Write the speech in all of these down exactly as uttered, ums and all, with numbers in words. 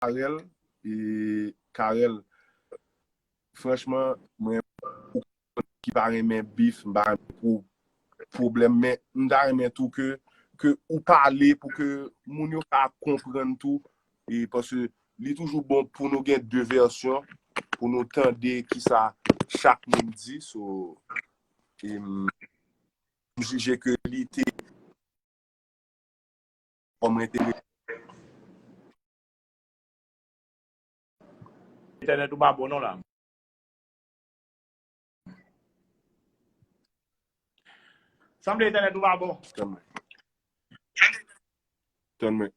Carel, e Carel, franchman, mwen, ou konn ki pa renmen bif, m pa renmen pou pwoblèm, men m ta renmen tou ke, ke ou pale pou ke moun yo ka konprann tou, e paske li toujou bon pou nou gen de vèsyon, pou nou tande kisa chak moun di, so, e m jije ke li te kòm enterese. Entènèt ou pa bon non la. Sanble entènèt ou pa bon. Tann mwen. Tann mwen.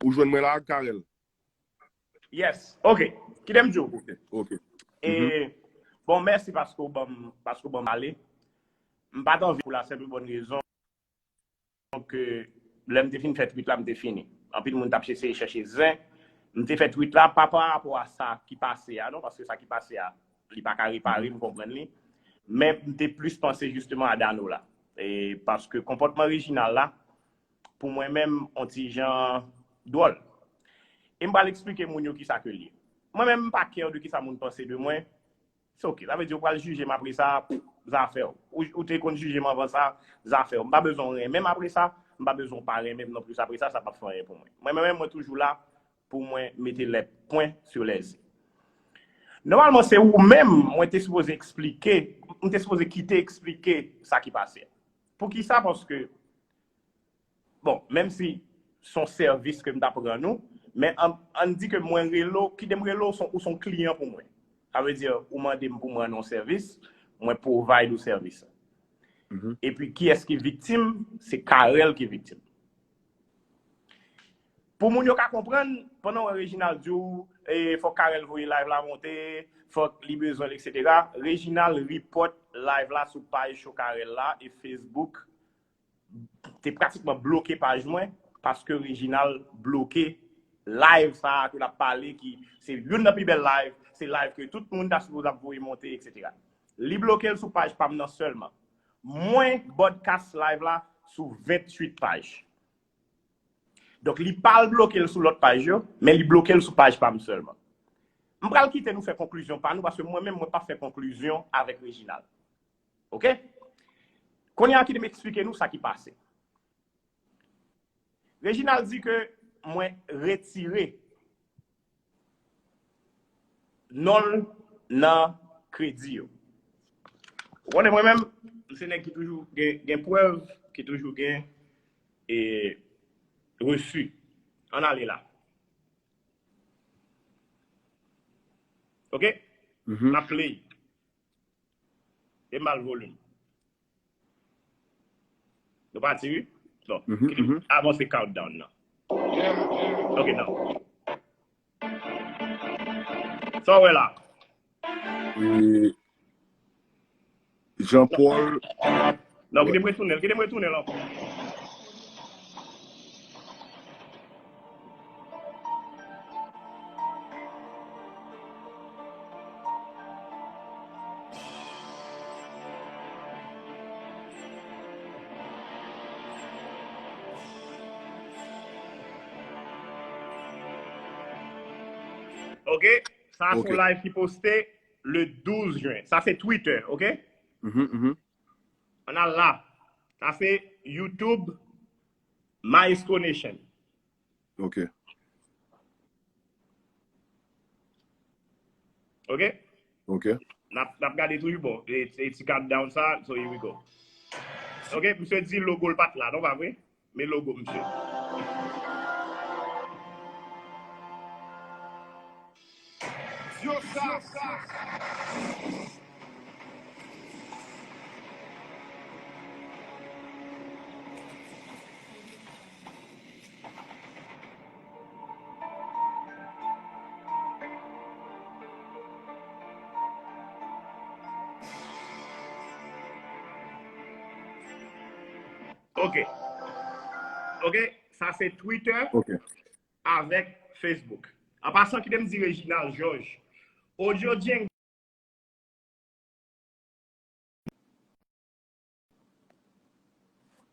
Ou jwenn mwen la, Carel? Yes. Ok. Kite m di w. Ok, ok. E, bon, mèsi paske w ban m, paske w ban m pale. M pa t anvi pou la senp e bòn rezon ke lè m te fin fè tweet la, m te fini. Anpil moun t ap eseye chèche zen. M te fè tweet la, pa pa rapò a sa ki pase a, non, paske sa ki pase a, li pa ka repare, m konprann li. Men m te plis panse jisteman a Dano la. E paske konpòtman Reginald la, pou mwen menm, on ti jan dwòl. E m pral eksplike moun yo kisa ke l ye. Mwen menm, m pa care de kisa moun panse de mwen. Se ok. Sa vle di ou pral jije m apre sa, zafè w. Ou, ou te konn jije m anvan sa, zafè w. M pa bezwen w renmen m apre sa, m pa bezwen w pa renmen m non plis apre sa, sa p ap fè anyen pou mwen. Mwen menm, mwen toujou la pou mwen mete lè pwen sou lè i. Nòmalman, se ou menm mwen te sipoze eksplike, m te sipoze kite eksplike sa ki pase. Poukisa? Paske, bon, menm si se yon sèvis ke m t ap rann ou, men an, ann di ke mwen rele w, kite m rele w, se yon, ou se yon kliyan pou mwen. Sa vle di, ou mande m pou mwen rann yon sèvis, mwen provide ou sèvis la. Epi, kiyès ki viktim? Se Carel ki viktim. Pou moun yo ka konprann, pandan w wè Reginald di w, e, fòk Carel voye live la monte, fòk li bezwen l, etsetera, Reginald report live la sou paj Show Carel la e Facebook te pratikman bloke paj mwen paske Reginald bloke live sa a ke l ap pale, ki se youn nan pi bèl live, se live ke tout moun ta sipoze ap voye monte, etsetera. Li bloke l sou paj pa m nan sèlman. Mwen broadcast live la sou venntuit paj. Donk, li pa al bloke l sou lòt paj yo, men li bloke l sou paj pa m sèlman. M pral kite nou fè konklizyon pa nou, paske mwen menm, mwen p ap fè konklizyon avèk Reginald. Ok? Kounye a, kite m eksplike nou sa ki pase. Reginald di ke mwen retire non l nan kredi yo. Ou konnen mwen menm, m se nèg ki toujou gen, gen prèv, ki toujou gen, e, resi. Ann ale la. Ok? N ap play. E mal volim. Nou pati, wi? Bon, avanse countdown nan. Ok, nan. Sa w wè la? E, Jean Paul. Non, kite m retounen l, kite m retounen l ankò. Ok, sa se yon live ki poste le douz jen. Sa se Twitter, ok? Ann al la. Sa se YouTube Maestro Nation. Ok. Ok? Ok. N ap, n ap gade toujou, bon, e, e ti countdown sa, so here we go. Ok, misye di logo l pa t la, non, pa vre? Men logo misye. Yo sa. Ok. Ok, sa se Twitter avèk Facebook. An pasan, kite m di Reginald Georges, Audio Django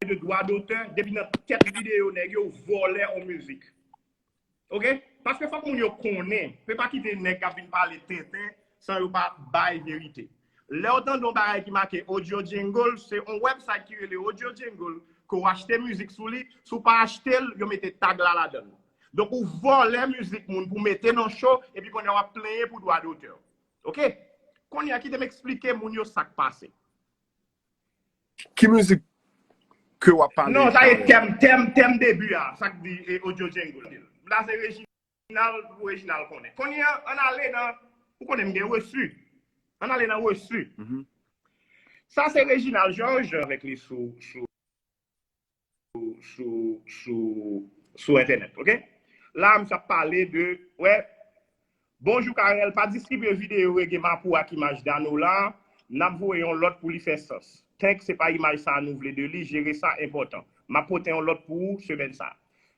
de dwa dotè, depi nan tèt videyo nèg yo, vòlè on mizik. Ok? Paske fòk moun yo konnen. Pe pa kite nèg k ap vin pale tenten san yo pa bay verite. Lè w tande yon bagay ki make Audio Jungle, se yon website ki rele Audio Jungle, ke w achte mizik sou li. Si w pa achte l, yo mete tag la ladan l. Donk, ou vòlè mizik moun pou mete nan show, epi kounye a w ap plenyen pou dwa dotè. Ok? Kounye a, kite m eksplike moun yo sa k pase. Ki mizik ke w ap pale? Non, sa e tèm, tèm, tèm debi a, sa k di e, Audio Jungle. La se Reginald, pou Reginald konnen. Kounye a, ann ale nan, ou konnen m gen resi. Ann ale nan resi. Sa se Reginald Georges avèk li sou, sou, sou, sou, sou entènèt, ok? La, m ap pale de, wè, bonjou Carel, pa distribye videyo Reggae Mapou ak imaj Danola, n ap voye yon lòt pou li fè sans. Tank se pa imaj sa nou vle de li, jere sa enpòtan. M ap pote yon lòt pou ou semèn sa.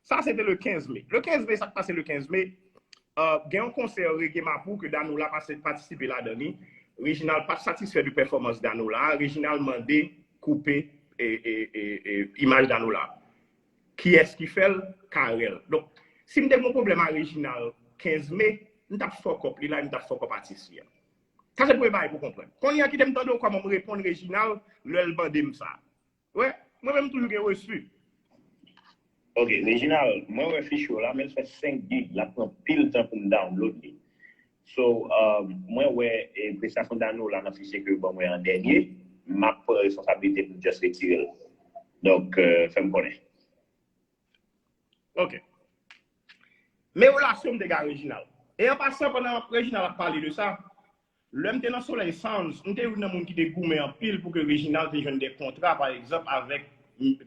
Sa se te le kenz me. Le kenz me, sa k pase le kenz me, uh, gen yon konsè Reggae Mapou ke Danola patisipe ladan li. Reginald pa t satisfè de pèfòmans Danola. Reginald mande koupe e, e, e, e, imaj Danola. Kiyès ki fè l? Carel. Donk, si m te gen yon pwoblèm a Reginald kenz me, m t ap fuck up li la, m t ap fuck up atis li a. Sa se premye bagay pou konprann. Kounye a kite m tande w kòman m reponn Reginald lè l mande m sa. Wè, mwen menm m toujou gen resi. Ok, Reginald, mwen wè fichye w la, men l fè senk gig, l ap pran pil tan pou m download li. So, um, mwen wè e, prestasyon Danola nan fichye ke yo ban mwen an dènye, m ap pran responsablite pou m just retire l. Donk, euh, fè m konnen. Ok. Men relasyon m te gen ak Reginald. E an pasan, pandan Reginald ap pale de sa, lè m te nan Soleil Sounds, m te youn nan moun ki te goumen anpil pou ke Reginald te jwenn de kontra, pa egzanp, avèk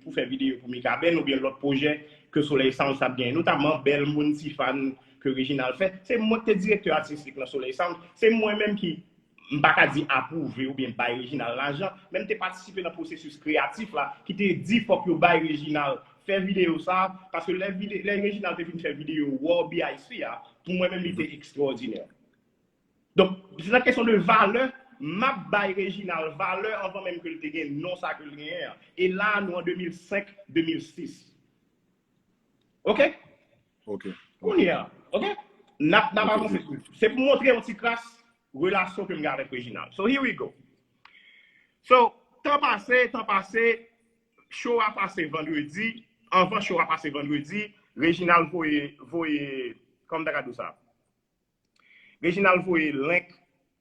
pou fè videyo pou Mikaben oubyen lòt pwojè ke Soleil Sounds t ap genyen, notaman Bèl Moun Tifàn ke Reginald fè. Se mwen ki te direktè atistik nan Soleil Sounds. Se mwen menm ki, m pa ka di apwouve oubyen bay Reginald lajan, men m te patisipe nan pwosesis kreyatif la ki te di fòk yo bay Reginald fè videyo sa, paske lè, vide, lè Reginald te vin fè videyo War B I C a, pou mwen menm li te ekstwòdinè. Donk, se nan kesyon de valè, m ap bay Reginald valè anvan menm ke l te gen non sa ke l genyen an. E la, nou an de mil senk, de mil sis. Ok? Ok. Kounye a, ok? N ap, n ap avanse. Se pou montre yon ti kras relasyon ke m gen avèk Reginald. So, here we go. So, tan pase, tan pase, show a pase vandredi. Anvan show a pase vandredi, Reginald voye, voye, kòman m ta ka di w sa? Reginald voye link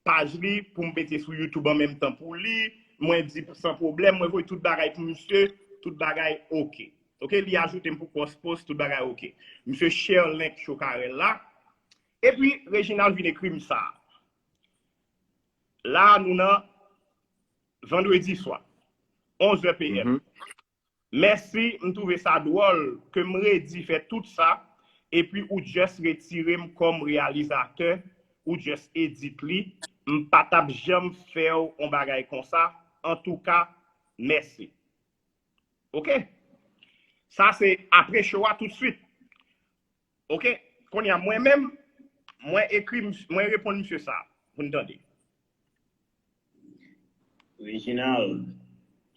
paj li pou m mete sou YouTube an menm tan pou li. Mwen di san pwoblèm, mwen voye tout bagay pou misye, tout bagay ok. Ok, li ajoute m pou cross post, tout bagay ok. Misye share link show Carel la. Epi, Reginald vin ekri m sa. La, nou nan vandredi swa, onz è P M. Mèsi, m twouve sa dwòl ke m redi fè tout sa, epi ou just retire m kòm reyalizatè, ou just edit li, m pa t ap janm fè w on bagay konsa, antouka, mèsi. Ok? Sa se apre show a toutswit. Ok? Kounye a, mwen menm, mwen ekri, mwen reponn misye sa, pou n tande. Reginald,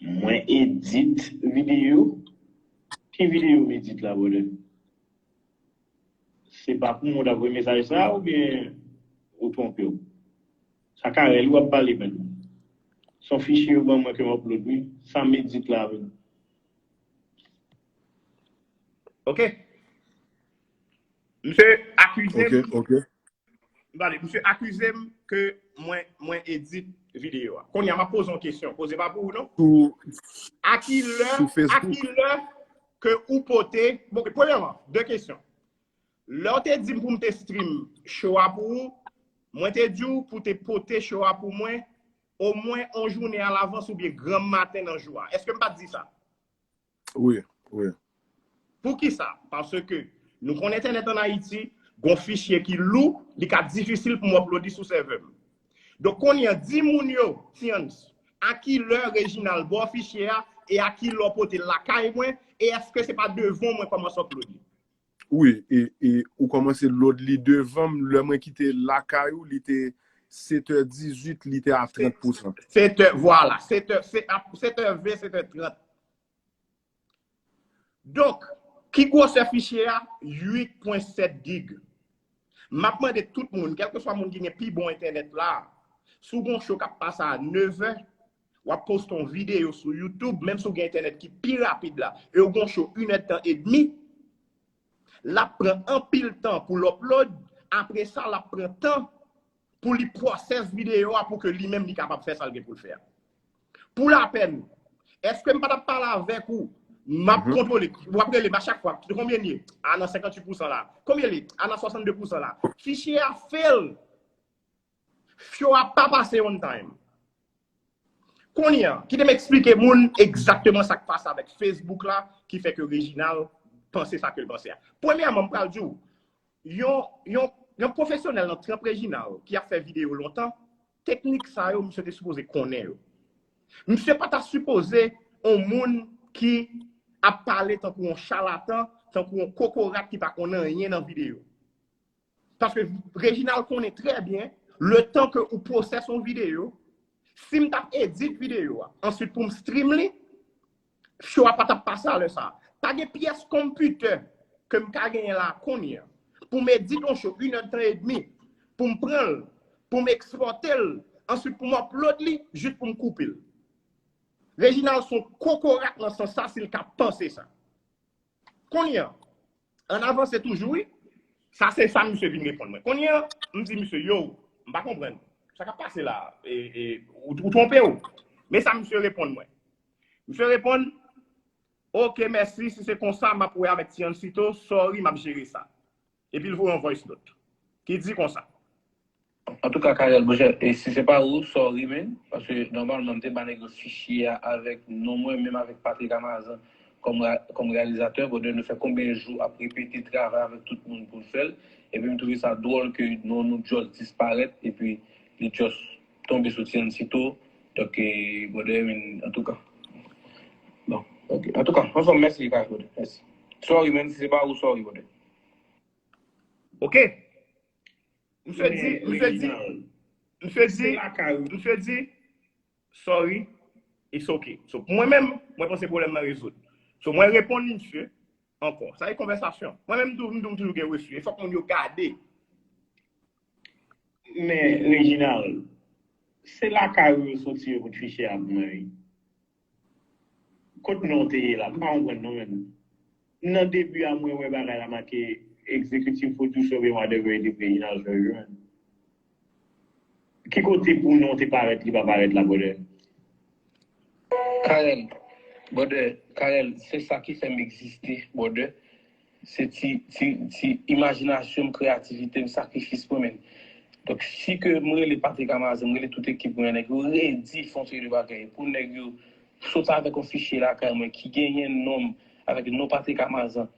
mwen edit videyo. Ki videyo m edit la, brother? Se pa pou mwen w t ap voye mesaj sa oubyen ou twonpe w? Sa Carel wi w ap pale, man. Se yon fichye yo ban mwen ke m upload wi. Sa m edit la, man. Ok. Misye akize m. Ok, ok. Gade, misye akize m ke mwen, mwen edit videyo a. Kounye a, m ap poze yon kesyon. Poze pa pou ou, non? A ki lè, a ki lè ke ou pote, bon, premyèman, de kesyon. Lè w te di m pou m te stream show a pou ou, mwen te di w pou te pote show a pou mwen, omwen on jounen alavans oubyen granm maten nan jou a. Èske m pa t di sa? Wi, wi. Poukisa? Paske nou konn entènèt ann Ayiti, gon fichye ki lou, li ka difisil pou m upload li sou sèvè m. Donk, kounye a, di moun yo, Tians, a ki lè Reginald ba w fichye a e a ki lè w pote l lakay mwen, e èske se pa devan w mwen kòmanse upload li? Wi, e, e ou kòmanse load li devan m, lè mwen kite lakay ou, li te sèt è dizuit, li te a trant pousan. Sèt è, vwala, sèt è, sèt è ven, sèt è trant. Donk, Ki gwosè fichye a? Uit pwen sèt gig. M ap mande tout moun, kèlkeswa moun ki gen pi bon entènèt la, si w gen yon show k ap pase a nevè, w ap poste yon videyo sou YouTube, menm si w gen entènèt ki pi rapid la, e w gen yon show inèdtan edmi, l ap pran anpil tan pou l upload, apre sa, l ap pran tan pou li pwosès videyo a pou ke li menm li kapab fè sa l gen pou l fè a. Pou lapèn, èske m pa t ap pale avèk ou? M ap kontwole, w ap rele m a chak fwa. Konbyen l ye? A nan senkanntuit pousan la. Konbyen l ye? A nan swasanndepousan la. Fichye a fail. Show a pa pase on time. Kounye a, kite m eksplike moun egzakteman sa k pase avèk Facebook la, ki fè ke Reginald panse sa ke l panse a. Premyèman, m pral di w, yon, yon, yon pwofesyonèl nan tranp Reginald ki ap fè videyo lontan, teknik sa yo, misye te sipoze konnen yo. Misye pa ta sipoze yon moun ki ap pale tankou yon chalatan, tankou yon kokorat ki pa konn anyen nan videyo. Paske Reginald konnen trè byen, letan ke ou pwosès yon videyo, si m t ap edit videyo a, answit pou m stream li, show a pa t ap pase a lè sa a. Pa gen pyès konpitè ke m ka genyen la kounye a pou m edit yon show inèdtan edmi, pou m pran l, pou m ekspòte l, answit pou m upload li, jis pou m koupe l. Reginald se yon kokorat nan sans sa si l ka panse sa. Kounye a, ann avanse toujou, wi. Sa se sa misye vin reponn mwen. Kounye a, m di misye, yo, m pa konprann. Sa k ap pase la? E, e, ou, ou twonpe w. Men sa misye reponn mwen. Misye reponn, oke, mèsi, si se konsa, m ap wè avèk Tiancito, sorry, m ap jere sa. Epi l voye yon voice note ki di konsa. Antouka, Carel, monchè, e si se pa ou, sorry, man, paske nòmalman, m te ba nèg yo fichye a avèk non mwen, menm avèk Patrick Amazan kòm, kòm reyalizatè, brother, nou fè konbyen jou ap repete, travay avèk tout moun pou n fè l, epi m twouve sa dwòl ke non nou just disparèt, epi li just tonbe sou Tiancito, donk, e, brother, men, antouka. Bon, ok. Antouka, anfòm, mèsi, Carel, brother, mèsi. Sorry, man, si se pa ou, sorry, brother. Ok. Misye di, misye di, misye di, misye di, sorry, it's ok. So, pou mwen menm, mwen panse pwoblèm nan rezoud. So, mwen reponn misye ankò. Sa e konvèsasyon. Mwen menm, m tou, m tou, m toujou gen refi. E fòk moun yo gade. Men, Reginald, se lakay ou yo soti yo pou t fichye a pou mwen, wi. Kot non te ye la? M pa konprann non, menm. Nan debi a, mwen wè bagay la make executive producer oubyen whatever it is, Reginald Georges, menm. Ki kote pou non te parèt, li pa parèt la, brother? Carel, brother, Carel, se sa ki fè m egziste, brother. Se ti, ti, ti imajinasyon m, kreyativite m, sakrifis mwen menm. Donk, si ke m rele Patrick Amazan, m rele tout ekip mwen, nèg yo redi fè yon seri de bagay. Pou nèg yo sot avèk yon fichye lakay mwen ki genyen non m, avèk non Patrick Amazan,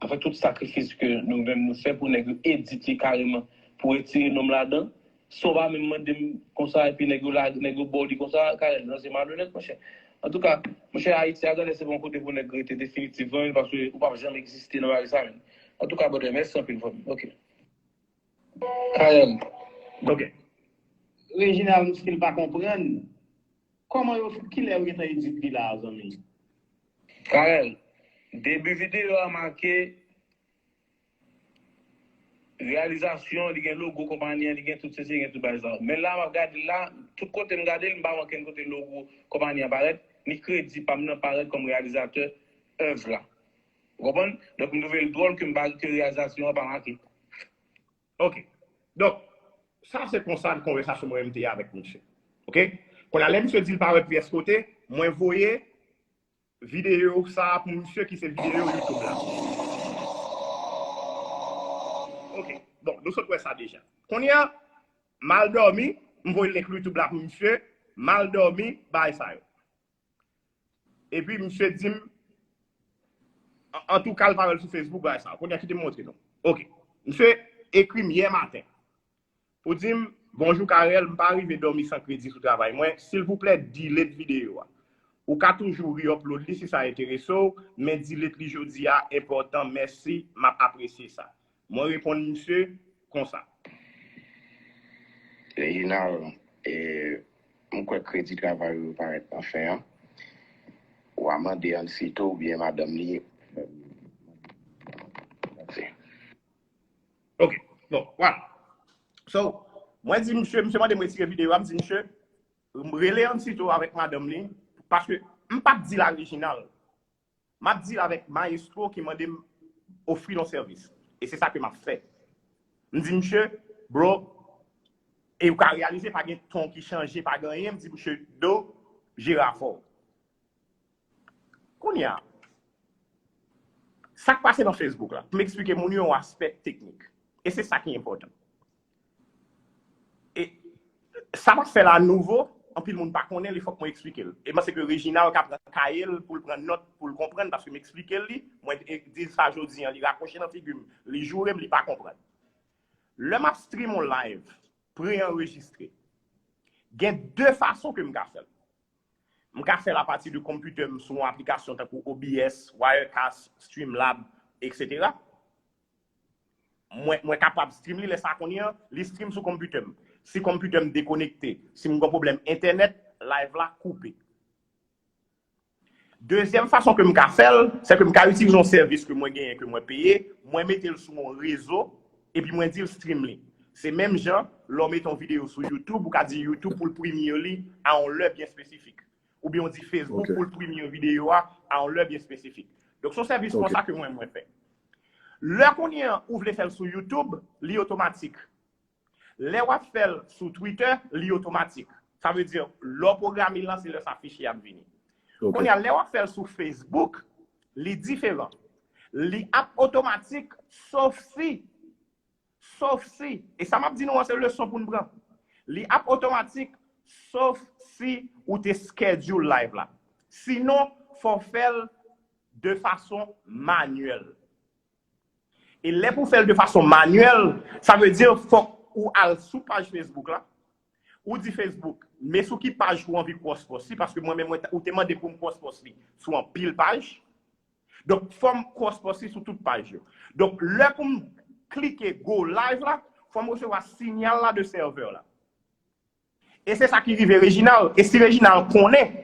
avèk tout sakrifis ke nou menm nou fè pou nèg yo edit li kareman, pou retire non m ladan, san w pa menm mande m konsa, epi nèg yo la, nèg yo ba w li konsa, Carel, non, se malonèt, monchè. Antouka, monchè, Ayiti a genlè se pa yon kote pou nèg rete definitivman, wi, paske ou p ap janm egziste nan bagay sa menm. Antouka, brother, mèsi anpil, frè m. Ok. Carel. Ok. Reginald, m still pa konprann. Kòman yo, kilè yo gentan edit li la, zanmi? Carel, debi videyo a make reyalizasyon, li gen logo konpayi an, li gen tout sesi, li gen tout bagay sa yo. Men la, m ap gade l la, tout kote m gade l, m pa wè okenn kote logo konpayi an parèt, ni kredi pa m nan parèt kòm reyalizatè èv la. Ou konprann? Donk, m twouve l dwòl ke m pa, ke reyalizasyon an pa make. Ok. Donk, sa se konsa konvèsasyon mwen menm te ye avèk misye. Ok? Kounye a, lè misye di l pa wè pyès kote, mwen voye videyo sa a pou misye ki se videyo YouTube la. Ok. Bon, nou sot wè sa deja. Kounye a, m al dòmi, m voye link YouTube la pou misye, m al dòmi, bagay sa yo. Epi misye di m, an, antouka, l pa wè l sou Facebook, bagay sa. Kounye a, kite m montre nou. Ok. Misye ekri m yè maten. Pou di m, bonjou Carel, m pa rive dòmi san kredi sou travay mwen. Silvouplè, delete videyo a. Ou ka toujou re-upload li si sa enterese w, men delete li jodi a enpòtan, mèsi, m ap apresye sa. Mwen reponn misye konsa. Reginald, e, m kwè kredi travay ou yo parèt nan fen an. w a mande Ansito oubyen madanm li. Ok. Bon, voilà. So, mwen di misye, misye mande m retire videyo a, m di misye, m rele Ansito avèk madanm li, paske m p ap deal ak Reginald. M ap deal avèk maestro ki mande m ofri l yon sèvis. E se sa ke m ap fè. M di misye, bro, e ou ka reyalize pa gen ton ki chanje, pa gen anyen, m di misye, Do, jere afè w. Kounye a, sa k pase nan Facebook la, pou m eksplike moun yo yon aspè teknik. E se sa ki enpòtan. E sa m ap fè la nouvo, anpil moun pa konnen li, fòk mwen eksplike l. E m panse ke Reginald ka pran kaye l pou l pran nòt, pou l konprann, paske m eksplike l li, mwen di l sa jodi an, li rakwoche nan figi m, li joure m, li pa konprann. Lè m ap stream yon live, pre-anrejistre, gen de fason ke m ka fè l. M ka fè l apati de konpitè m sou yon aplikasyon tankou O B S, Wirecast, Streamlabs, etsetera. Mwen, mwen kapab stream li lè sa kounye a, li stream sou konpitè m. Si konpitè m dekonekte, si m gen pwoblèm entènèt, live la koupe. Dezyèm fason ke m ka fè l, se ke m ka itilize yon sèvis ke mwen genyen, ke mwen peye, mwen mete l sou yon rezo, epi mwen di l stream li. Se menm jan, lè w mete yon videyo sou YouTube, ou ka di YouTube pou l premye li a yon lè byen espesifik. Oubyen w di Facebook pou l premye videyo a a yon lè byen espesifik. Donk, se yon sèvis konsa ke mwen, mwen fè. Lè kounye a, ou vle fè l sou YouTube, li otomatik. Lè w ap fè l sou Twitter, li otomatik. Sa vle di, lè w pwograme l lan, se lè sa fichye ap vini. Kounye a, lè w ap fè l sou Facebook, li diferan. Li ap otomatik, sof si, sof si, e sa m ap di nou an, se leson pou n pran. Li ap otomatik, sof si ou te schedule live la. Sinon, fò w fè l de fason manyèl. E lè pou w fè l de fason manyèl, sa vle di fòk ou al sou paj Facebook la, ou di Facebook, men sou ki paj ou anvi cross post li, paske mwen menm, ou te mande pou m cross post li sou anpil paj. Donk, fò m cross post li sou tout paj yo. Donk, lè pou m klike go live la, fò m resevwa sinyal la de sèvè la. E se sa ki rive Reginald. E si Reginald konnen,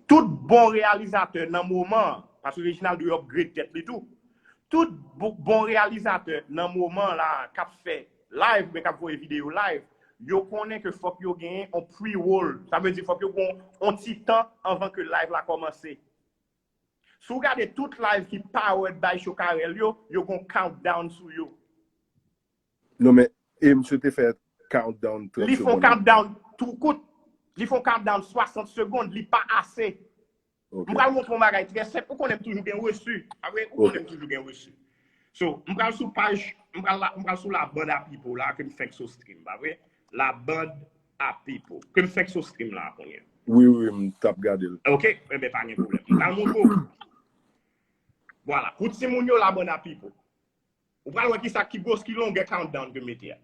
tout bon reyalizatè nan moman an, paske Reginald dwe upgrade tèt li tou, tout bon reyalizatè nan moman la k ap fè live oubyen k ap voye videyo live, yo konnen ke fòk yo genyen yon pre-roll. Sa vle di fòk yo gen yon ti tan anvan ke live la kòmanse. Si w gade tout live ki powered by Chokarel yo, yo gen yon countdown sou yo. Non, men, e misye te fè countdown trant segonn. Li fè yon countdown tou kout. Li fè yon countdown swasant segonn. Li pa ase. M pral montre yon bagay trè senp. Ou konnen m toujou gen resi. Pa vre? Ou konnen m toujou gen resi. So, m pral sou paj, m pral, m pral sou la band a pipo la ke m fenk sou stream, pa vre? La band a pipo. Ke m fenk sou stream la kounye a. Wi, wi, m t ap gade l. Ok, enben pa gen pwoblèm. M pral montre w. Vwala, pou timoun yo la band a pipo. Ou pral wè kisa ki gwos ki longè countdown ke m mete a.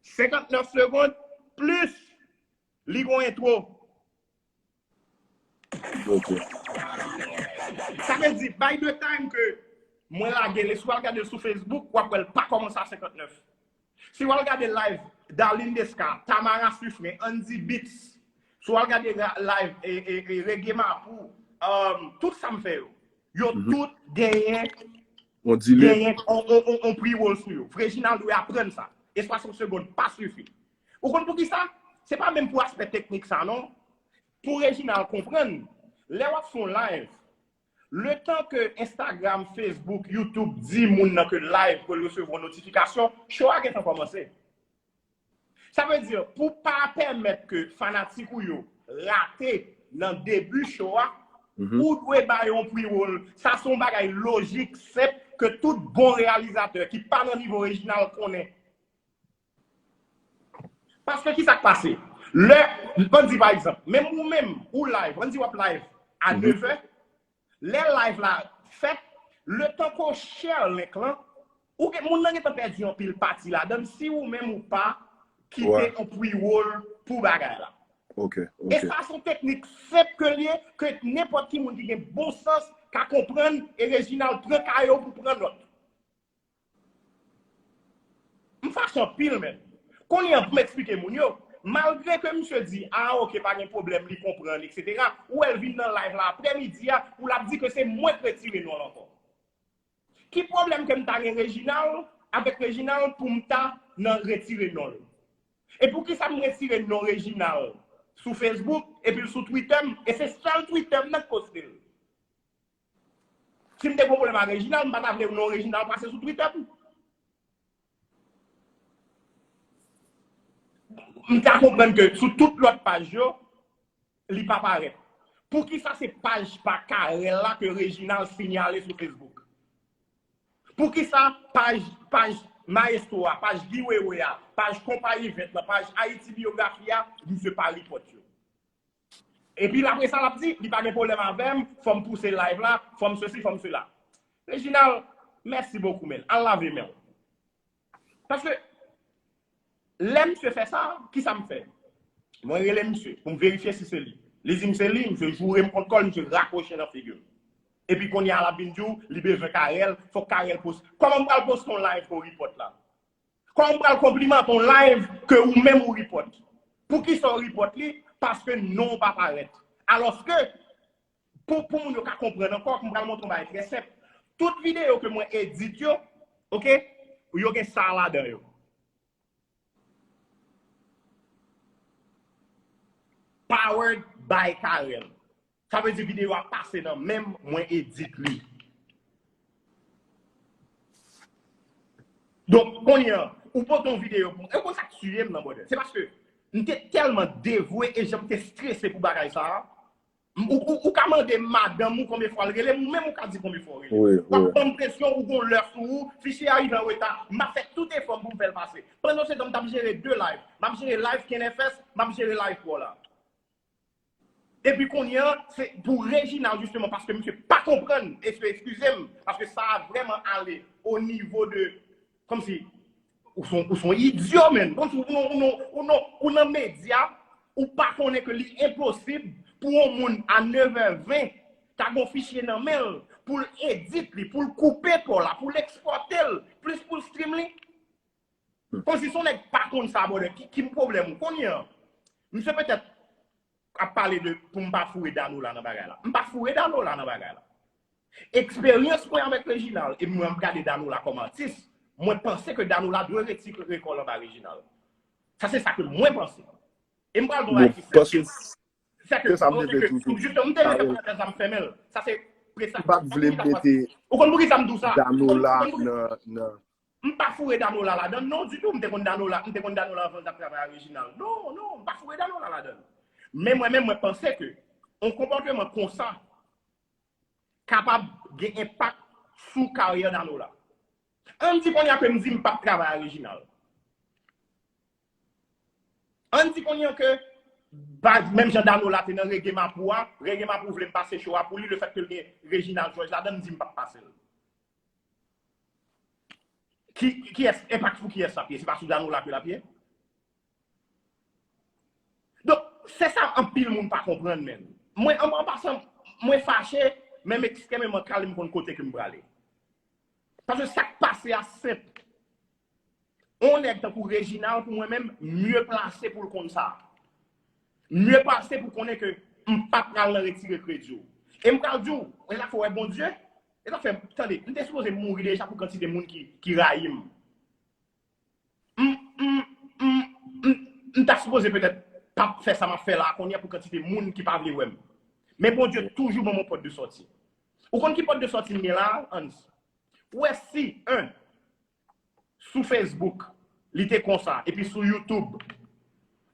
Senkantnèf segonn plis li gon entwo. Ok. Sa vle di, by the time ke mwen lage l, si w al gade l sou Facebook, w ap wè l pa kòmanse a senkantnèf. Si w al gade live Darline Desca, Tamara Suffren, Andy Beats, si w al gade live e, e, e, Reggae Mapou, um, tout sa m fè yo, yo tout genyen On delay. Genyen on, on, on, on pre-roll sou yo. Reginald dwe aprann sa. E swasant segonn pa sifi. Ou konn poukisa? Se pa menm pou aspè teknik sa non. Pou Reginald konprann, lè w ap fè yon live, letan ke Instagram, Facebook, YouTube di moun nan ke live pou l resevwa yon notifikasyon, show a gentan kòmanse. Sa vle di, pou pa pèmèt ke fanatik ou yo rate nan debi show a, ou dwe ba yo yon pre-roll. Sa se yon bagay lojik, senp, ke tout bon reyalizatè ki pa nan nivo Reginald konnen. Paske ki sa k pase? Lè, ann di pa egzanp, menm ou menm, ou live, ann di w ap live a nevè, lè live la fèt, letan ke w share link lan, ou gen, moun nan gentan pèdi anpil pati ladan l si ou menm ou pa kite yon pre-roll pou bagay la. Ok, ok. E sa se yon teknik senp ke l ye, ke nenpòt ki moun ki gen bon sans ka konprann, e Reginald pran kaye w pou pran nòt. M fache anpil, men. Kounye a, pou m eksplike moun yo, Malgre ke misye di, a, oke, pa gen pwoblèm, li konprann, etsetera, ou wè l vin nan live la aprè midi a, pou l ap di ke se mwen k retire non l ankò. Ki pwoblèm ke m ta gen Reginald, avèk Reginald pou m ta nan retire non l? E poukisa m retire non Reginald sou Facebook, epi l sou Twitter m, e se sèl Twitter m nan k poste l? Si m te gen pwoblèm ak Reginald, m pa ta vle non Reginald pase sou Twitter m. M ta konprann ke sou tout lòt paj yo, li pa parèt. Poukisa se paj pa Carel la ke Reginald sinyale sou Facebook? Poukisa paj, paj Maestro a, paj Guy Wewe a, paj Konpayi Vent lan, paj Haiti Biographie a, misye pa report yo? Epi l apre sa, l ap di, li pa gen pwoblèm avè m, fò m pouse live la, fò m sesi, fò m sela. Reginald, mèsi bokou, men. Al lave men w. Paske, lè misye fè sa, kisa m fè? Mwen rele misye pou m verifye si se li. Li di m se li, misye joure m kont kò l, misye rakwoche nan figi m. Epi kounye a l ap vin di w, li bezwen Carel, fòk Carel poste. Kòman m pral poste yon live ke w report la? Kòman m pral konplimante yon live ke ou menm ou report? Poukisa w report li? Paske non w pa parèt. Alòske, pou, pou moun yo ka konprann ankò, m pral montre yon bagay trè senp. Tout videyo ke mwen edit yo, oke, yo gen sa ladan yo. Powered by Carel. Sa vle di videyo a pase nan men m, mwen edit li. Donk, kounye a, ou pote yon videyo pou mwen. E w konn sa k tiye m nan, brother? Se paske m te tèlman devwe e jan m te strese pou bagay sa a. M- Ou, ou, ou ka mande madanm ou konbyen fwa l rele m, ou menm ou ka di konbyen fwa w rele m. Wi, W ap wi. ban m presyon, ou gon lè sou ou, fichye a rive an reta, m ap fè tout efò m pou m fè l pase. Pandan se tan, m t ap jere de live. M ap jere live Ken F S, m ap jere live pa w la. Epi kounye a, se pou Reginald, jisteman, paske misye pa konprann, e se eskize m, paske sa a vrèman ale o nivo de, kòmsi, ou se yon, ou se yon idyo, menn. Kòmsi ou nan, ou nan, ou nan, ou nan medya, ou pa konnen ke li enposib pou yon moun a nèf è ven ta gen yon fichye nan men l, pou l edit li, pou l koupe pa w la, pou l ekspòte l, plis pou l stream li. Kòmsi se yon nèg pa konn sa, brother, ki, ki pwoblèm ou? Kounye a, misye petèt ap pale de pou m pa foure Danola nan bagay la. M pa foure Danola nan bagay la. Eksperyans mwen avèk Reginald, e mwen ap gade Danola kòm atis, mwen panse ke Danola dwe retire kò l anba Reginald. Sa se sa ke mwen panse. E m pral di yon bagay ki senp. Sèke, Se sa m bon, te vle sèke, di tou. jisteman, m te vle fè parantèz la, m fèmen l. Sa se presa. M pa t vle mete Ou konn poukisa m di w sa? Danola Ou konn poukisa- nan, nan M pa foure Danola ladan l, non, ditou. M te konn Danola, m te konn Danola anvan l t ap travay ak Reginald. Non, non, m pa foure Danola ladan l. Men mwen menm, mwen panse ke yon konpòteman konsa kapab gen enpak sou karyè Danola. Ann di kounye a ke m di m p ap travay ak Reginald. Ann di kounye a ke, ba, menm jan Danola te nan Reggae Mapou a, Reggae Mapou vle m pase show a pou li, lefètke l gen Reginald George ladan l, m di m p ap pase l. Ki, kiyès, enpak sou kiyès l ap ye? Se pa sou Danola ke l ap ye? Donk, se sa anpil moun pa konprann, menn. Mwen, an, an pasan, mwen fache, men m ekstrèmeman kalm, m konn kote ke m prale. Paske sa k pase a senp. Yon nèg tankou Reginald, pou mwen menm, mye plase pou l konn sa. Mye plase pou konnen ke m pa pral nan retire kredi w. E m pral di w, e sa fè w wè Bondye, e sa fè, tande, m te sipoze mouri deja pou kantite moun ki, ki rayi m. M, m, m, m, m ta sipoze petèt pa fè sa m ap fè la a kounye a pou kantite moun ki pa vle wè m. Men Bondye toujou ban m yon pòt de sòti. Ou konn ki pòt de sòti m gen la a, Hans? Ou wè si, en, sou Facebook, li te konsa, epi sou YouTube,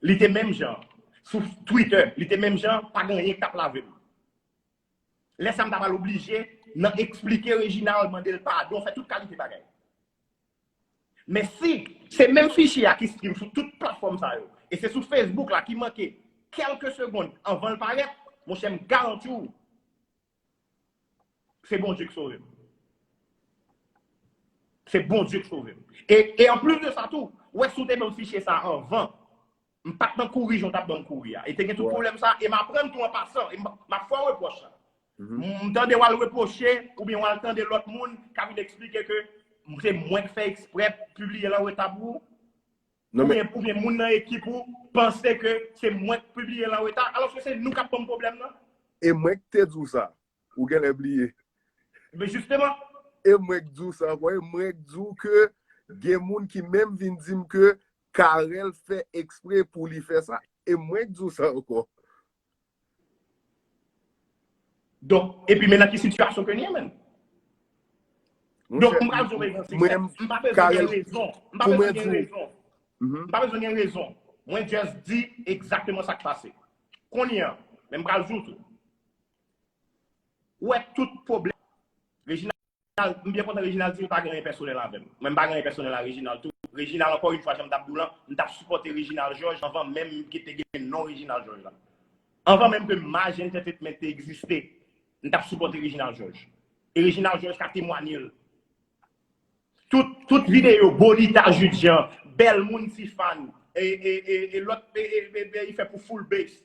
li te menm jan, sou Twitter, li te menm jan, pa gen anyen k t ap lave m. Lè sa a m ta pral oblije nan eksplike Reginald, mande l padon, fè tout kalite bagay. Men si se menm fichye a ki stream sou tout platfòm sa yo, e se sou Facebook la ki manke kèlke segonn anvan l parèt, monchè, m garanti w, se Bondye k sove m. Se Bondye k sove m. E, e anplis de sa tou, ou wè si w te ban m fichye sa a anvan, m pa t nan kouri jan w t ap ban m kouri a. E te gen tout pwoblèm sa, e m aprann tou an pasan, e m, m ap fè w repwòch sa. M, m tande w al repwoche, oubyen w al tande lòt moun k ap vin eksplike ke se mwen k fè eksprè pibliye l an reta pou ou. Oubyen, oubyen moun nan ekip ou panse ke se mwen k pibliye l an reta, alòske se nou k ap ban m pwoblèm nan. E mwen k te di w sa. Ou genlè bliye. Men jisteman. E mwen k di w sa ankò. E mwen k di w ke gen moun ki menm vin di m ke Carel fè ekspre pou li fè sa. E mwen k di w sa ankò. Donk, epi men nan ki sitiyasyon ke n ye menm. Donk, m pral di w, mwen, m pa bezwen gen rezon. M pa bezwen gen rezon. M pa bezwen gen rezon. Mwen just di egzakteman sa k pase. Kounye a, men m pral di w tou. Ou wè tout pwoblèm. Reginald, m byen kontan Reginald di l pa gen anyen pèsonèl avè m. Mwen, m pa gen anyen pèsonèl a Reginald tou. Reginald, ankò yon fwa, jan m t ap di w lan, m t ap sipòte Reginald Georges anvan menm m ki te gen non Reginald Georges la. Anvan menm ke Maj Entertainment te egziste, m t ap sipòte Reginald Georges. E Reginald Georges ka temwanye l. Tout, tout videyo, Bonita Jude Jean, Bèl Moun Tifan, e, e, e, e lòt, e, e, e, e, li fè pou Full Bass.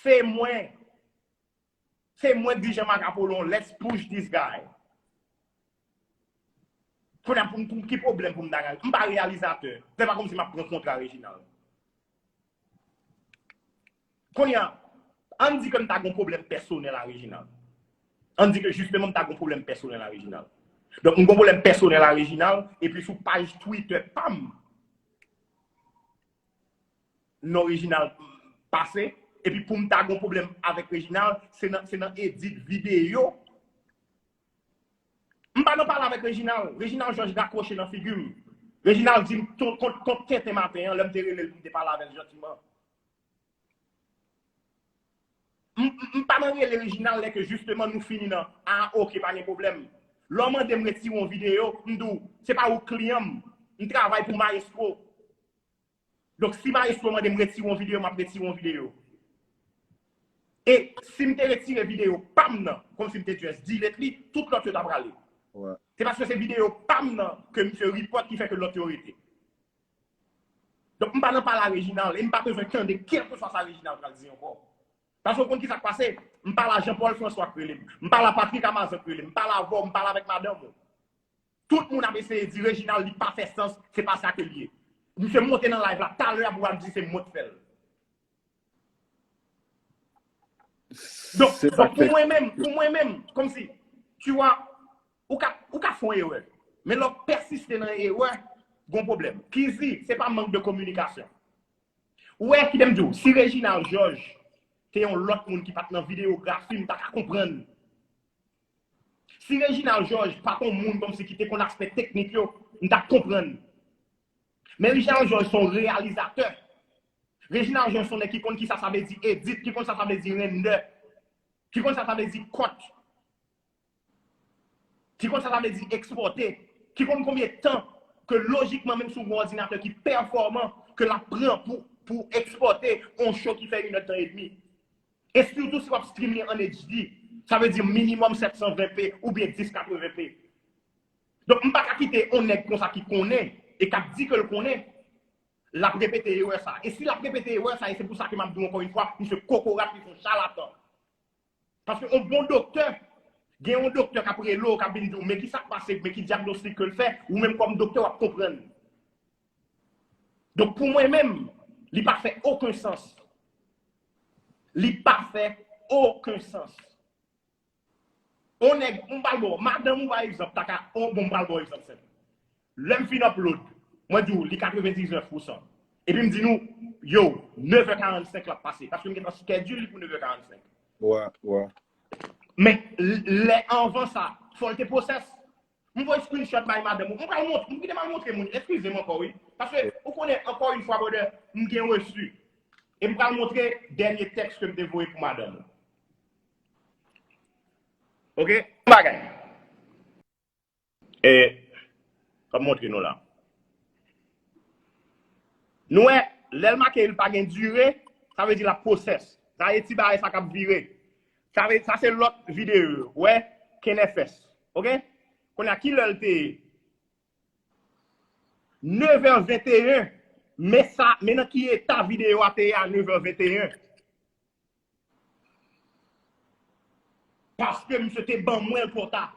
Se mwen. Se mwen k di Jean Marc Apollon, let's push this guy. Kounye a, pou m, pou m, ki pwoblèm pou m ta gen? M pa reyalizatè. Se pa kòmsi m ap pran kontra Reginald. Kounye a, ann di ke m ta gen yon pwoblèm pèsonèl a Reginald. Ann di ke jisteman m ta gen yon pwoblèm pèsonèl a Reginald. Donk, m gen yon pwoblèm pèsonèl a Reginald, epi sou paj Twitter pa m, non Reginald pase, epi pou m ta gen yon pwoblèm avèk Reginald, se nan, se nan edit videyo. M pa nan pale avèk Reginald. Reginald Georges rakwoche nan figi m. Reginald di m ton, kont, kont tenten maten an, lè m te rele l pou m te pale avè l jantiman. M, m, m pa nan rele Reginald lè ke jisteman nou fini nan, ah, ok, pa gen pwoblèm. Lè w mande m retire yon videyo, m di w, se pa ou k kliyan m. M travay pou Maestro. Donk, si Maestro mande m retire yon videyo, m ap retire yon videyo. E si m te retire videyo pa m nan, kòmsi m te just delete li, tout lòt yo ta prale. Se paske se videyo pa m nan ke misye report ki fè ke lòt yo rete. Donk, m pa nan pale a Reginald, e m pa bezwen tande kèlkeswa sa Reginald pral di ankò. Paske w konn ki sa k pase? M pale a Jean Paul François k rele m. M pale a Patrick Amazan k rele m. M pale avè w, m pale avèk madanm ou. Tout moun ap eseye di Reginald li pa fè sans, se pa sa ke l ye. Misye monte nan live la, talè a pou al di se mwen k fè l. Donk, donk pou mwen menm, pou mwen menm, kòmsi, tu vois, ou ka, ou ka fè yon erè. Men lè w pèsiste nan erè, gon pwoblèm. Kizzy, se pa mank de kominikasyon. Ou wè, kite m di w, si Reginald Georges te yon lòt moun ki pa t nan videyografi, m ta ka konprann. Si Reginald Georges pa t yon moun kòmsi ki te konn aspè teknik yo, m t ap konprann. Men Reginald Georges se yon reyalizatè. Reginald Georges se yon nèg ki konn kisa sa vle di edit, ki konn sa sa vle di render, ki konn sa sa vle di cut. Ki konn sa sa vle di ekspòte, ki konn konbyen tan ke lojikman, menm si w gen yon òdinatè ki pèfòman, ke l ap pran pou, pou ekspòte yon show ki fè inèdtan edmi. E sitou si w ap stream li an H D, sa vle di minimòm sèt san ven P oubyen dis katreven P. Donk, m pa ka kite yon nèg konsa ki konnen e k ap di ke l konnen, l ap repete erè sa. E si l ap repete erè sa, e se pou sa ke m ap di w ankò yon fwa, misye kokorat, li se yon chalatan. Paske yon bon doktè, gen yon doktè k ap rele w, k ap vin di w, men ki sa k pase, men ki dyagnostik ke l fè, ou menm kòm doktè, w ap konprann. Donk, pou mwen menm, li pa fè okenn sans. Li pa fè okenn sans. On nèg, m pral ba w, madanm ou, pa egzanp, ta ka, on, bon, m pral ba w egzanp senp. Lè m fin upload, mwen di w, li katrevendiznèf pousan. Epi m di nou, yo, nevè karannsenk l ap pase. Paske m gentan schedule li pou nevè karannsenk. Wè, wè. Men, l-, lè anvan sa, fò l te process. M voye screenshot bay madanm ou. M pral montre, m kite m al montre moun. Eskize m ankò, wi. Paske, ou konnen, ankò yon fwa, brother, m gen resi. E m pral montre dènye tèks ke m te voye pou madanm ou. Ok? Yon bagay. E, m ap montre nou la. Nou wè, lè l make li pa gen dire, sa vle di l ap process. Sa e ti bagay sa k ap vire. Sa vle, sa se lòt videyo, wè, Ken F S. Ok? Kounye a, ki lè l te ye? Nevè venteyen. Men sa, men nan ki eta videyo a te ye a nevè venteyen. Paske misye te ban mwen l twò ta.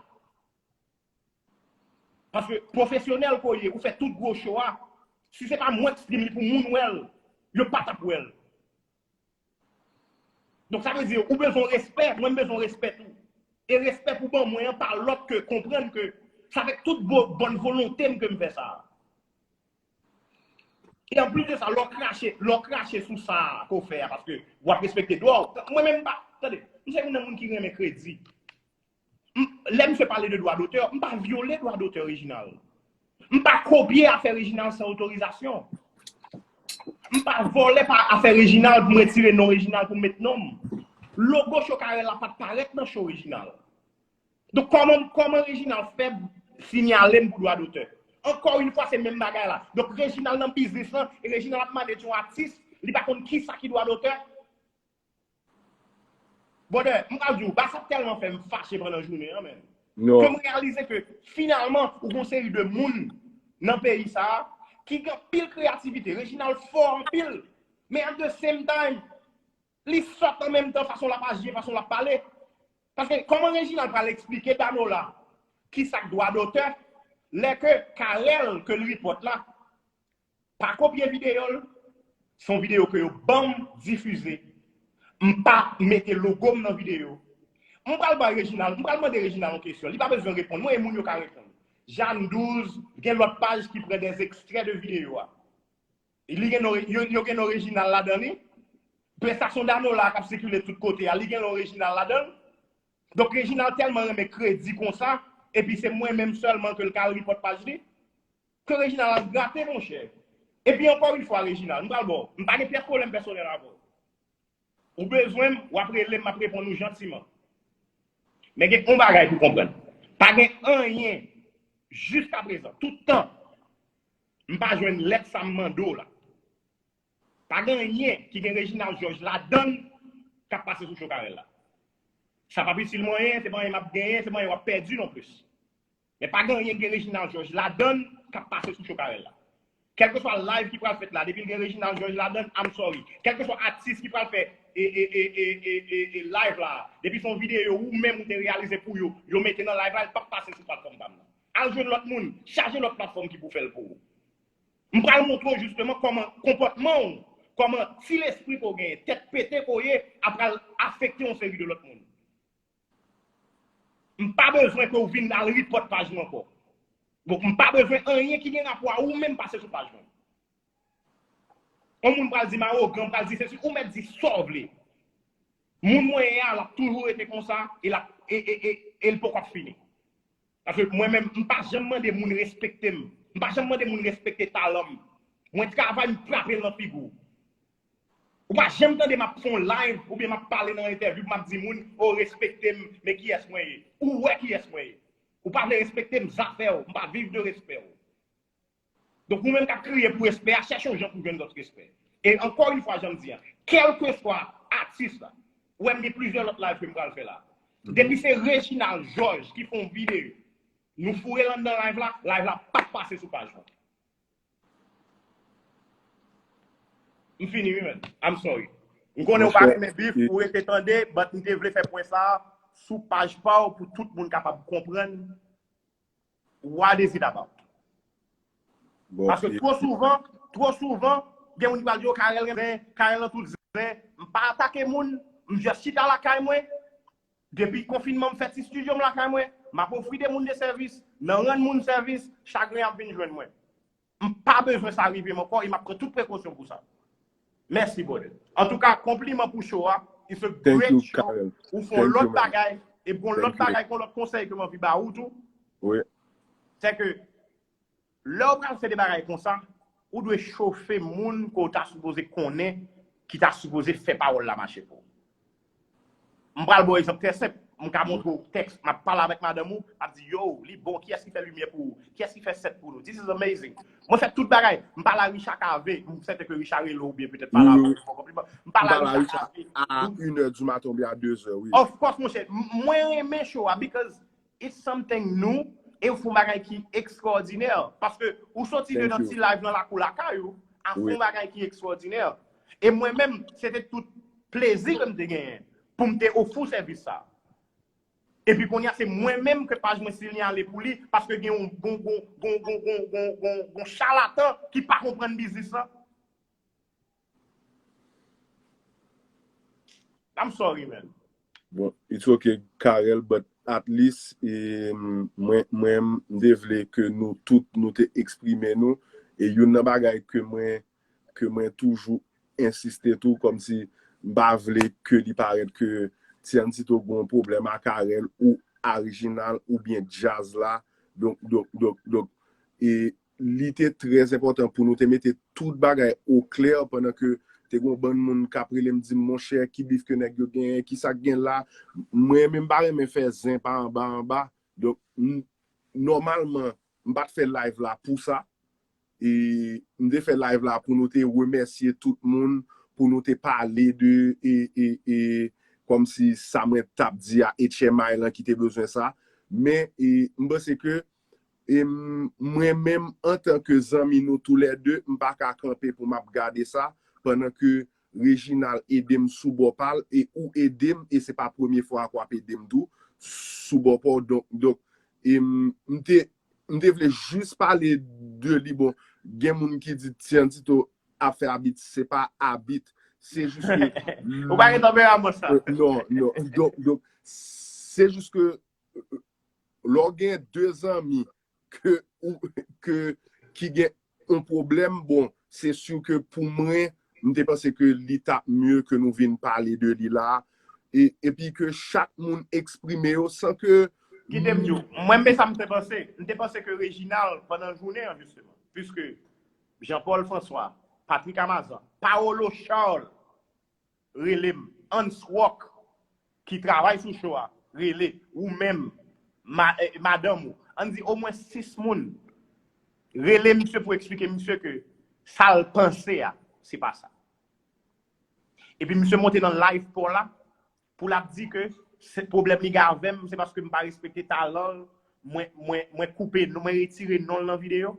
Paske pwofesyonèl ke w ye, ou fè tout gwo show a, Si se pa mwen k stream li pou moun wè l, yo pa t ap wè l. Donk, sa vle di, ou bezwen respè, mwen m bezwen respè tou. E respè pou ban mwen an pa lòt ke konprann ke se avèk tout bo- bòn volonte m ke m fè sa. E anplis de sa, lè w krache, lè w krache sou sa ke w fè a, paske w ap respekte dwa w. Mwen menm m pa, tande, m se youn nan moun ki renmen kredi. M- Lè misye pale de dwa dotè, m pa vyole dwa dotè Reginald. M pa kopye afè Reginald san otorizasyon. M pa vòlè pa afè Reginald pou m retire non Reginald pou m met non m. Logo Show Carel la pa t parèt nan show Reginald. Donk, kòman, kòman Reginald fè sinyale m pou dwa dotè? Ankò yon fwa, se menm bagay la. Donk, Reginald nan biznis lan, e Reginald ap manage yon atis, li pa konn kisa ki dwa dotè. Brother, m pral di w, bagay sa tèlman fè m fache pandan jounen an, men. Ke m reyalize ke, finalman, ou gon seri de moun nan peyi sa a ki gen anpil kreyativite. Reginald fò anpil, men at the same time, li sòt an menm tan fason l ap aji e fason l ap pale. Paske kòman Reginald pral eksplike Danola ki sa k dwa dotè, lè ke Carel ke l report la, pa kopye videyo l, se yon videyo ke yo ban m difize. M pa mete logo m nan videyo. M pral bay Reginald, m pral mande Reginald yon kesyon. Li pa bezwen reponn. Mwen, e moun yo ka reponn. Jeanne douz, gen lòt paj ki pran des extraits de videyo a. Li gen non, yo, yo gen non Reginald ladan li. Prestasyon Danola k ap sikile tout kote a, li gen non Reginald ladan l. Donk, Reginald tèlman renmen kredi konsa, epi se mwen menm sèlman ke l ka report paj li. Ke Reginald al grate, monchè. Epi ankò yon fwa, Reginald, m pral ba w, m pa gen pyès pwoblèm pèsonèl avè w. Ou bezwen m, w ap rele m, m ap reponn ou jantiman. Men gen yon bagay pou w konprann. Pa gen anyen, jiskaprezan, tout tan, m pa jwenn lèt sa m mande w la. Pa gen anyen ki gen Reginald Georges ladan l k ap pase sou Show Carel la. Sa p ap itil mwen anyen, se pa anyen m ap genyen, se pa anyen w ap pèdi nonplis. Men pa gen anyen ki gen Reginald Georges ladan l k ap pase sou Show Carel la. Kèlkeswa live ki pral fèt la, depi l gen Reginald Georges ladan l, I'm sorry. Kèlkeswa atis ki pral fè e, e, e, e, e, e, e live la, depi se yon videyo ou menm ou te reyalize pou yo, yo mete nan live la, l p ap pase sou platfòm pa m nan. Al jwenn lòt moun, chaje lòt platfòm ki pou fè l pou ou. M pral montre w jisteman kòman konpòtman w, kòman ti lespri ke w genyen, tèt pete ke w ye, ap pral afekte yon seri de lòt moun. M pa bezwen ke w vin al report paj mwen ankò. Donk, m pa bezwen anyen ki gen rapò a ou menm pase sou paj mwen. Yon moun pral di m awogan, pral di sesi, ou mèt di sa w vle. Moun mwen ye a, l ap toujou rete konsa, e l ap, e, e, e, e l poko ap fini. Paske mwen menm, m pa janm mande moun respekte m. M pa janm mande moun respekte talan m. Mwen travay, m frape l nan figi w. Ou pa janm tande m ap fè yon live oubyen m ap pale nan entèvyou, m ap di moun, o, respekte m, men kiyès mwen ye. Ou wè kiyès mwen ye. Ou pa vle respekte m, zafè w, m pa viv de respè w. Donk, ou menm k ap kriye pou respè a, chèche yon jan pou jwenn lòt respè. E ankò yon fwa, jan m di a, kèlkeswa atis la, ou wè m gen plizyè lòt live ke m pral fè la. Depi se Reginald Georges ki fè yon videyo, nou foure l anndan live la, live la p ap pase sou paj mwen. M fini, wi, man. I'm sorry. M konnen w pa renmen bif, ou rete tande, but m te vle fè pwen sa a sou paj pa w pou tout moun kapab konprann what is it about. Paske two souvan, two souvan, gen moun ki pral di, "O, Carel gen zen, Carel nan tout zen." M pa atake moun, m just chita lakay mwen. Depi konfinman, m fè ti estidyo m lakay mwen, m ap ofri de moun de sèvis, nan rann moun sèvis, chagren ap vin jwenn mwen. M pa bezwen sa rive m ankò e m ap pran tout prekosyon pou sa. Mèsi, brother. Antouka, konpliman pou show a. It's a great show. Ou fè yon lòt bagay. E bon, lòt bagay, yon lòt konsèy ke m anvi ba ou tou. Se ke lè w pral fè de bagay konsa, ou dwe chofe moun ke w ta sipoze konnen ki ta sipoze fè pawòl la mache pou ou. M pral ba w egzanp trè senp. M ka montre w tèks, m ap pale avèk madanm ou, m ap di, "Yo, li bon, kiyès ki fè limyè pou ou? Kiyès ki fè sèt pou nou? This is amazing." Mwen fè tout bagay. M pale a Richard Cavé, m sèten ke Richard rele w oubyen petèt pale avè w, fè konpliman. M pale a Richard Cavé. A inè di maten oubyen a dezè, wi. Of course, monchè, m- mwen renmen show a because it's something new e w fè yon bagay ki ekstraòdinè. Paske ou soti de nan ti live nan lakou lakay ou, a fè yon bagay ki ekstraòdinè. E mwen menm, se te tout plezi ke m te genyen pou m te ofri w sèvis sa. Epi kounye a se mwen menm ke paj mwen sinyale pou li, paske gen yon gon gon gon gon gon gon gon gon chalatan ki pa konprann biznis lan. I'm sorry, man. Bon, it's okay, Carel, but at least e, mwen mwen m te vle ke nou tout nou te eksprime nou. E youn nan bagay ke mwen ke mwen toujou ensiste tou, kòmsi m pa vle ke li parèt ke Tiancito gon pwoblèm a Carel ou a Reginald oubyen djaz la. Donk, donk, donk, donk, e li te trè enpòtan pou nou te mete tout bagay o klè pandan ke te gon bann moun k ap rele m di m, monchè, ki bif ke nèg yo genyen, ki sa k gen la. Mwen menm m pa renmen fè zen pa anba anba. Donk, nòmalman, m pa t fè live la pou sa. E m te fè live la pou nou te remèsye tout moun, pou nou te pale de e, e, e, kòmsi sa mwen t ap di a H M I lan ki te bezwen sa. Men e, m panse ke e, mwen menm antanke zanmi nou toulède, m pa ka kanpe pou m ap gade sa pandan ke Reginald ede m sou bò pa l e ou ede m e se pa premye fwa a k w ap ede m tou sou bò pa w. Donk, donk e, m te m te vle jis pale de li. Bon, gen moun ki di Tiancito ap fè abit, se pa abit. Se jis ke Ou pa gen tanperaman sa. Non, non. Donk, donk se jis ke lè w gen de zanmi ke ou ke ki gen yon pwoblèm, bon, se si ke pou mwen, m te panse ke li t ap mye ke nou vin pale de li la. E, epi ke chak moun eksprime yo san ke Kite m di w, mwen men sa m te panse. M te panse ke Reginald, pandan jounen an, jisteman, piske Jean Paul François, Patrick Amazan, Paolo Charles rele m, Hans Rock, ki travay sou show a, rele, ou menm, ma, eh, madanm ou, ann di omwen sis moun, rele misye pou eksplike misye ke sa l panse a, se pa sa. Epi misye monte nan live pa w la, pou l ap di ke se pwoblèm li gen avè m, se paske m pa respekte talan l, mwen, mwen, mwen koupe, mwen retire non l nan videyo.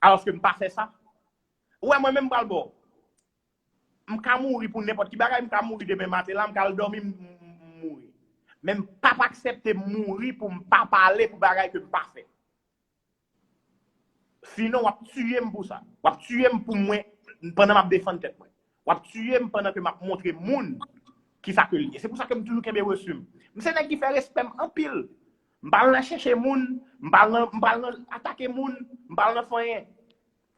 Alòske m pa fè sa. Ou wè, mwen menm m pral ba w. M ka mouri pou nenpòt ki bagay, m ka mouri demen maten la, m ka al dòmi, m, m, m mouri. Men m p ap aksepte mouri pou m pa pale pou bagay ke m pa fè. Sinon, w ap tiye m pou sa. W ap tiye m pou mwen, pandan m ap defann tèt mwen. W ap tiye m pandan ke m ap montre moun kisa ke l ye. Se pou sa ke m toujou kenbe resu m. M se nèg ki fè respè m anpil. M pa al nan chèche moun, m pa al nan, m pa al nan atake moun, m pa al nan fè anyen.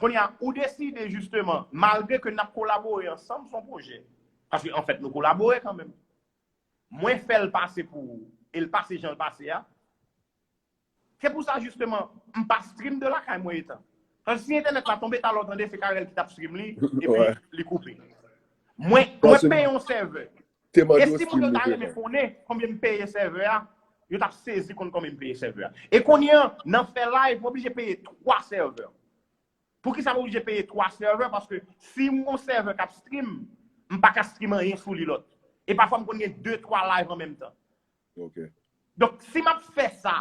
Kounye a, ou deside jisteman, malgre ke n ap kolabore ansanm sou yon pwojè, paske anfèt nou kolabore kanmenm, mwen fè l pase pou ou, e l pase jan l pase a. Se pou sa jisteman, m pa stream de lakay mwen etan. Paske si entènèt la tonbe talè w tande se Carel ki t ap stream li, epi li koupe. Mwen, mwen peye yon sèvè. E si moun yo ta renmen konnen konbyen m peye sèvè a, yo t ap sezi konn konbyen m peye sèvè a. E kounye a, nan fè live, mwen oblije peye twa sèvè. Poukisa m oblije peye twa sèvè? Paske si m gon sèvè k ap stream, m pa ka stream anyen sou li lòt. E pafwa m konn gen de, twa live an menm tan. Ok. Donk, si m ap fè sa,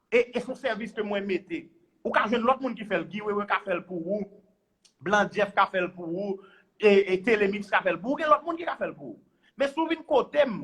e, e se yon sèvis ke mwen mete, ou ka jwenn lòt moun ki fè l, Guy Wewe ka fè l pou ou, Blan Jeff ka fè l pou ou, e, e Telemix ka fè l pou ou, gen lòt moun ki ka fè l pou ou. Men si w vin kote m,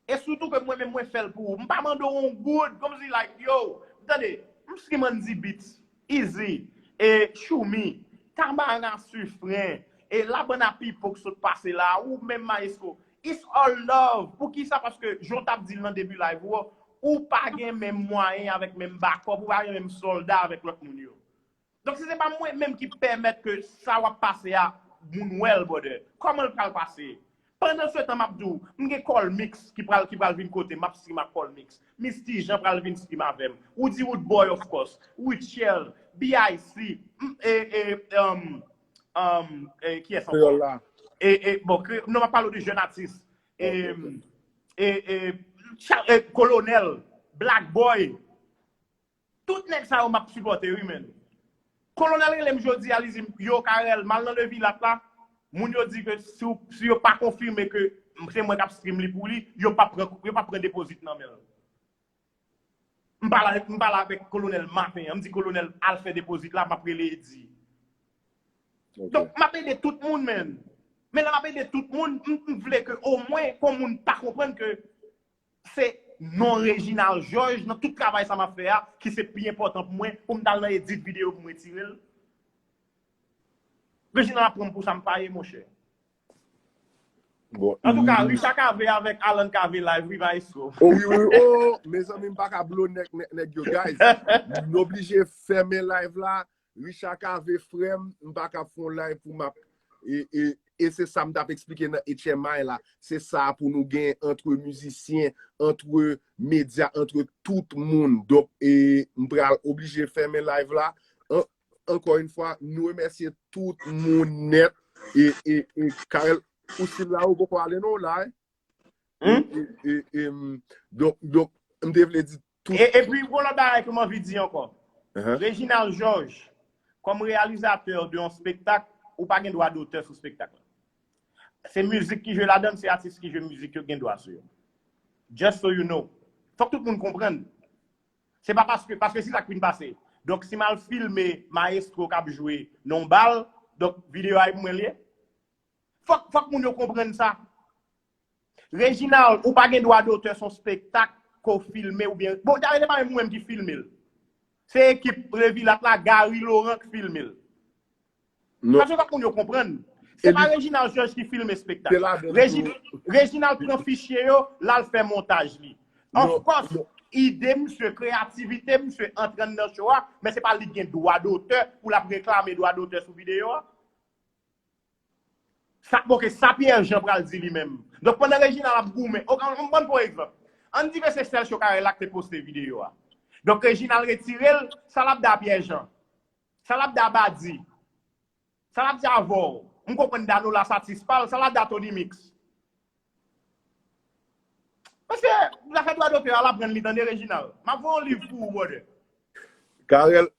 e sitou ke mwen menm mwen fè l pou ou, m pa mande w yon goud, kòmsi like, yo, tande, m stream Andy Beats, Easy, e Choumi, Tamara Suffren, e Labann a Pipo k sot pase la, ou menm Maestro, it's all love. Poukisa? Paske jan w t ap di l nan debi live ou, ou pa gen menm mwayen avèk menm bakòp, ou pa gen menm sòlda avèk lòt moun yo. Donk, si se pa mwen menm ki pèmèt ke sa w ap pase a, moun wè l, brother, kòman l pral pase? Pandan se tan, m ap di w, m gen Colmix ki pral, ki pral vin kote m, m ap stream ak Colmix. Misty Jean pral vin stream avè m. Woody Woodboy, of course. Rutshelle, B I C, m, e, e, um, um, e, kiyès ankò? Kreyòl la. E, e, bon, kre, non, m ap pale w de jèn atis. E, Ok, ok. e, e, Cha-, e, Kolonèl, Black Boy. Tout nèg sa yo m ap sipòte, wi, men. Kolonèl rele m jodi a, li di m, yo, Carel, m al nan Levilat la. Moun yo di ke si, w- si yo pa konfime ke se mwen k ap stream li pou li, yo p ap pran, yo p ap pran depozit nan men l. M pale, m pale avèk Kolonèl maten an, m di Kolonèl al fè depozit la, m ap rele Edi. Ok. Donk, m ap ede tout moun, men. Men lè m ap ede tout moun, m, m vle ke omwen, pou moun pa konprann ke se non Reginald Georges nan tout travay sa m ap fè a, ki se pi enpòtan pou mwen, pou m t al nan edit videyo pou m retire l. Reginald ap pran m pou sa m pa ye, monchè. Bon, Antouka, Richard Cavé avèk Alan Cavé live, wi, maestro. Oh wi, wi, oh, mezanmi, m pa ka blow nèg, nèg, nèg yo, guys. Nou oblije fèmen live la. Richard Cavé, frè m, m pa ka fè yon live pou m ap. E, e, e se sa m t ap eksplike nan H M I la. Se sa pou nou gen antre mizisyen, antre medya, antre tout moun. Donk, e, m pral oblije fèmen live la. An, ankò yon fwa, nou remèsye tout moun nèt. E, e, e Carel, ou still la, ou poko ale non, la, eh? Hmm? E, e, e, m, donk, donk, m te vle di tout. E, epi, yon lòt bagay ke m anvi di ankò. Uh-huh. Reginald Georges, kòm reyalizatè de yon spektak, ou pa gen dwa dotè sou spektak la. Se mizik ki jwe ladan, se atis ki jwe mizik yo gen dwa sou yo. Just so you know. Fòk tout moun konprann. Se pa paske, paske se sa k vin pase. Donk, si m al filme maestro k ap jwe nan yon bal, donk, videyo a e pou mwen l ye? Fòk, fòk moun yo konprann sa. Reginald, ou pa gen dwa dotè sou yon spektak ke w filme oubyen. Bon, dayè, se pa menm ou menm ki filme l. Se ekip Revilat la, Gary Laurent ki filme l. Non. Paske fòk moun yo konprann. Se E pa li- Reginald Georges ki filme spektak. Se ladan Regi, tou. Reginald pran fichye yo, l al fè montaj li. Non, Of course, non. Ide misye, kreyativite misye antre anndan show a, men se pa li ki gen dwa dotè pou l ap reklame dwa dotè sou videyo a. Sa, ok, sa Pierre Jean pral di li menm. Donk, pandan Reginald ap goumen, ok, ann, ann pran pou egzanp. Ann di ke se sèl show Carel la ki te poste videyo a. Donk, Reginald retire l, sa l ap di a Pierre Jean? Sa l ap di a Badi? Sa l ap di avè w? M konprann Danola satisfè l, sa l ap di a Tony Mix? Mesye, zafè dwa dotè a, l ap pran li, tande, Reginald. M ap voye yon liv pou ou, brother. Carel,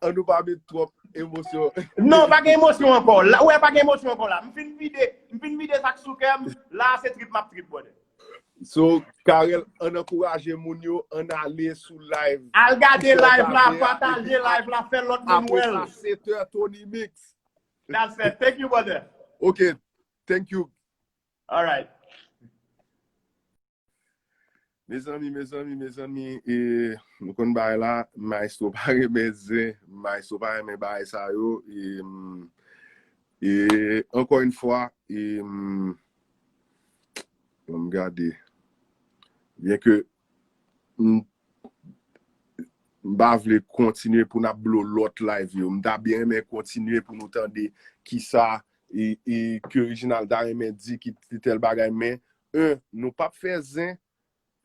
an nou pa met twòp emosyon. Non, pa gen emosyon ankò. La, ou wè, pa gen emosyon ankò la. M fin vide, m fin vide sa k sou kè m. La, se trip m ap trip, brother. So, Carel, ann ankouraje moun yo, ann ale sou live. Al gade Sou live la, Cavé a, pataje epi live la, fè lòt moun Apre wè l. Sa, sèt è, Tony Mix. That's it. Thank you, brother. Ok, thank you. All right. Mezanmi, mezanmi, mezanmi, e, nou konn bagay la, maestro pa renmen zen, maestro pa renmen bagay sa yo, e, mm, e, ankò yon fwa, e, mm, bon, m gade, byen ke m, m pa vle kontinye pou n ap blow lòt live yo, m ta byen renmen kontinye pou nou tande kisa, e, e, ke Reginald ta renmen di, ki tèl bagay, men, en, nou p ap fè zen,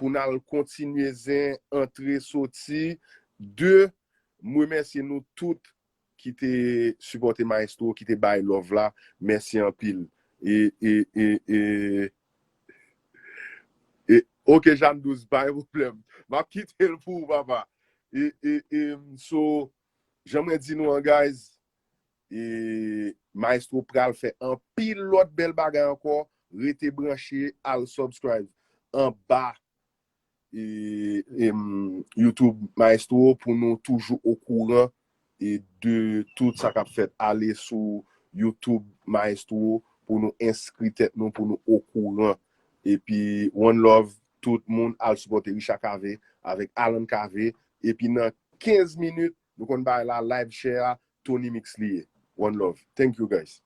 pou n al kontinye zen antre soti. De, m remèsye nou tout ki te sipòte maestro, ki te bay love la. Mèsi anpil. E, e, e, e, e, ok, Jeanne Douze, pa gen pwoblèm. M ap kite l pou ou, papa. E, e, e, so, jan mwen di nou an, guys, e, maestro pral fè anpil lòt bèl bagay ankò. Rete branche, al subscribe anba, e, e, m, YouTube Maestro pou nou toujou okouran, e, de tout sa k ap fèt. Ale sou YouTube Maestro pou nou enskri tèt nou, pou nou okouran. Epi, one love, tout moun al sipòte Richard Cavé avèk Alan Cavé. Epi nan kenz minit, nou konn bagay la, live share a, Tony Mix li ye. One love. Thank you, guys.